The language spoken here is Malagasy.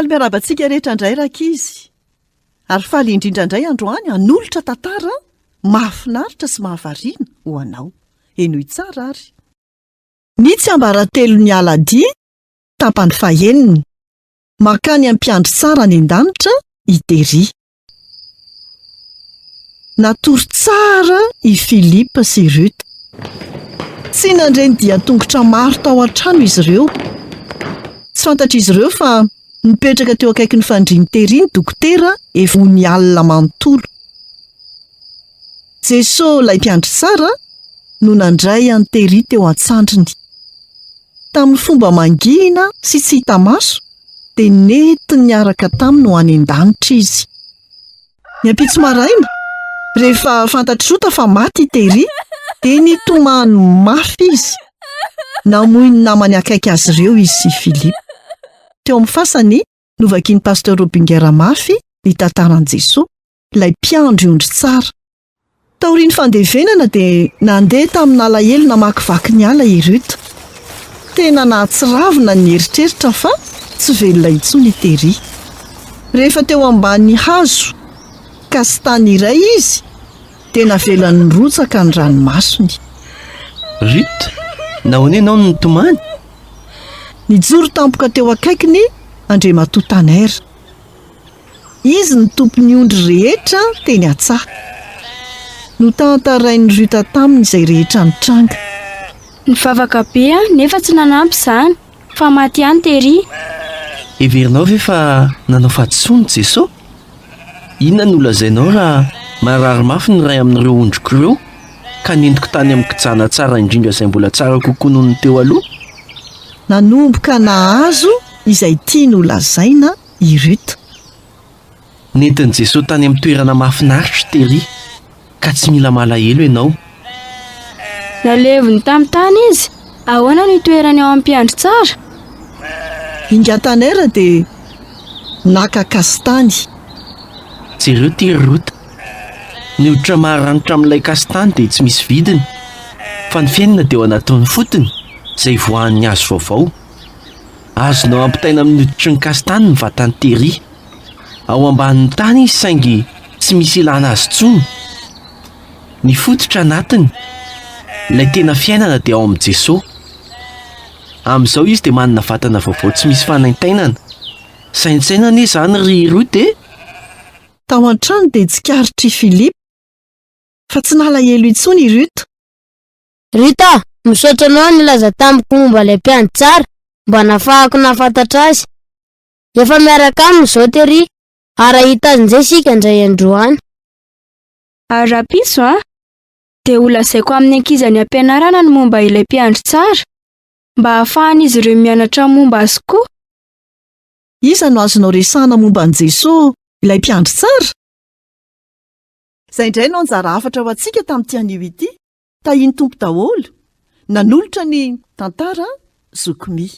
Faly miarahaba antsika rehetra indray rankizy. Ary faly indrindra indray androany hanolotra tantara mahafinaritra sy mahavariana ho anao. Henoy tsara ary. Ny tsiambaratelon'ny aladia, tapany fahenina. Mankany amin'ny mpiandry tsara any an-danitra i Terry. Natory tsara i Philip sy Ruth. Tsy nandre ny dian-tongotra maro tao an-trano izy ireo. Tsy fantatr'izy ireo fa nipetraka teo akaikin'ny fandrian'i Terry ny dokotera efa ho ny alina manontolo. Jesoa ilay mpiandry tsara no nandray an'i Terry teo an-tsandriny. Tamin'ny fomba mangina sy tsy hita maso dia nentiny niaraka taminy ho any an-danitra izy. Ny ampitso maraina, rehefa fantatr'i Rota fa maty i Terry, dia nitomany mafy izy. Namoy ny namany akaiky azy ireo izy sy Philip. Teo amin'ny fasany, novakian'i Pasteur Robinger mafy ny tantaran'i Jesoa, ilay mpiandry ondry tsara. Taorian'ny fandevenana dia nandeha tamin'alahelo namakivaky ny ala i Ruth. Tena nahatsiravina ny nieritreritra fa tsy velona intsony i Terry. Rehefa teo ambany hazo kastany iray izy dia navelany nirotsaka ny ranomasony. Ruth, nahoana ianao no nitomany? Nijoro tampoka teo akaikiny Andriamatoa Tanner. Izy no tompon'ny ondry rehetra teny an-tsaha. Notantarain'i Ruta taminy izay rehetra nitranga. Nivavaka be aho nefa tsy nanampy izany, fa maty ihany tery. Heverinao ve fa nanao fahadisoana i Jesoa? Inona no holazainao raha marary mafy ny iray amin'ireo ondriko ireo, ka nentiko tany amin'ny kijana tsara indrindra izay mbola tsara kokoa noho ny teo aloha? Nanomboka nahazo izay tiany holazaina i Ruth. Nentin'i Jesoa tany amin'ny toerana mahafinaritra tery, ka tsy mila malahelo ianao. Naleviny tamin'ny tany izy. Ahoana no itoerany ao amin'ny mpiandry tsara? Ingahy Tanner dia naka kastany. Jereo ity ry Ruth. Ny hoditra maranitra amin'ilay kastany dia tsy misy vidiny, fa ny fiainana dia ao anatin'ny fotony, izay ivoahan'ny hazo vaovao. Azonao ampitaina amin'ny hoditry ny kastany ny vatan'i Terry. Ao ambanin'ny tany izy saingy tsy misy ilana azy intsony. Ny fototra anatiny, ilay tena fiainana dia ao amin'i Jesoa. Amin'izao izy dia manana vatana vaovao tsy misy fanaintainana. Saintsaino anie izany ry Ruth e! Tao an-trano dia tsikaritr'i Philippe fa tsy nalahelo intsony i Ruth. Ruth a! Misaotra anao nilaza tamiko momba ilay mpiandry tsara mba nahafahako nahafantatra azy. Efa miaraka aminy izao Terry ary hahita azy indray isika indray androany. Ary rahampitso a! Dia holazaiko amin'ny ankizy any am-pianarana ny momba ilay mpiandry tsara mba hahafahan'izy ireo mianatra momba azy koa. Iza no azonao resahana momba an'i Jesoa, ilay mpiandry tsara? Izay indray no anjara hafatra ho antsika tamin'ity anio ity. Tahian'ny Tompo daholo. Nanolotra ny tantara Zoky Mi.